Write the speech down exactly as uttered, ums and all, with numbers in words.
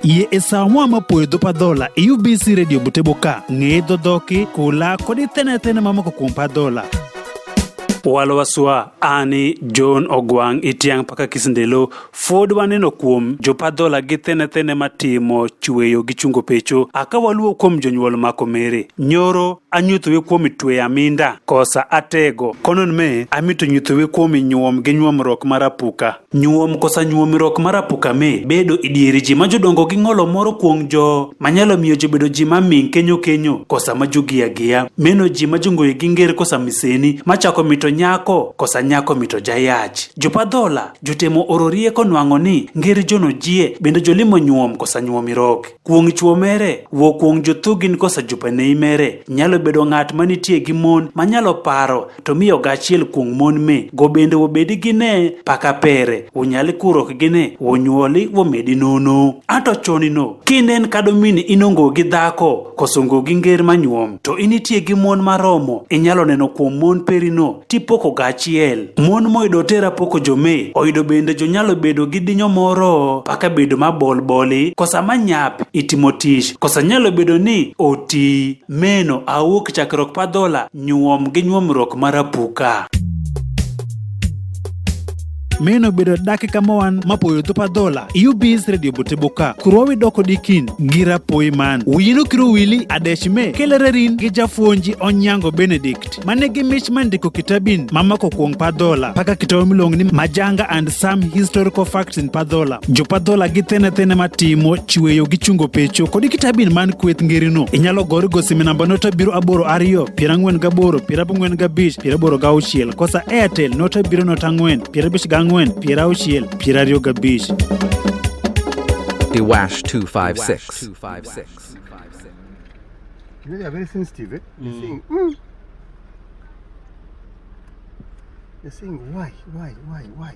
Yie e sawa ma puoyo dho Padhola e U B C Radio Butebuka, ng'e dhodhoki, kula, kodi thene thene mamako kuom Padhola. Walwa swa, ani John Ogwang' Itiang' paka kisindelo. Fod waneno kuom jo Padhola gi thene thene matimo chweyo gi chungo pecho. Aka waluwo kuom jonyuol mako mere. Nyoro anyuthowe kuom itwe aminda kosa atego. Konon me amito nyuthowe kuom inyuom gi nyuomruok mar apuka. Nyuom kosa nyuomirok mar apuka me bedo i dier ji ma jodongo gi ng'olo moro kuong' jo manyalo miyo jobedo ji ma ming' kenyo kenyo kosa ma jugi agiya. Meno ji ma jongoye gi nger kosa miseni machako mito nyako kosa nyako mito jayach. Jopadhola jotemo oro rieko nwang'o ni nger jono jie bende jolimo nyuom kosa nyuomirok. Kuong' chwo mere, wuo kuong' jothugin kosa jupanei mere, nyalo bedo ng'at manitie gi mon manyalo paro to miyo gachiel kuong' mon me go bende wobedi gine paka pere, wonyali kurok gine, wonyuoli, womedi nono. Anto chonino, kinde en kado mini inongo gi dhako, kosongo gi nger manyuom, to initie gi mon maromo, inyalo neno kuom mon perino, tipoko gachiel. Mon moyudo otera poko jome, oyudo bende jonyalo bedo gi dinyo moro, paka bedo mabolboli, kosa manyap, itimo tich, kosa nyalo bedo ni oti. Meno awuok chakruok Padhola, nyuom gi nyuomruok mar apuka. Meno bedo dakika mowan mapoyo dho Padhola, U B S Radio Butebuka. Kurwa wi doko dikin, gira poi man. Wiyino kiro wili, adech me, kelere rin, gi jafuonji Onyango Benedict. Mane gi mich mandiko kitabin, mamako kuong' Padhola. Paka kitabu miluongo ni Majanga and Some Historical Facts in Padhola. Jo Padhola gi thene thene matimo chweyo gi chungo pecho kod kitabin man kweth ngerino. Inyalo gore gosi mi namba noto biro aboro ariyo, piero ang'wen gaboro, piero aboro gabich, piero aboro gauchiel, kosa Airtel noto biro noto ang'wen, piero abich gang'wen, piero auchiel, piero ariyo gabich. Iwash two five six. You know, they are very sensitive, eh? They're saying, "Mm." They're saying, "Why, why, why, why?"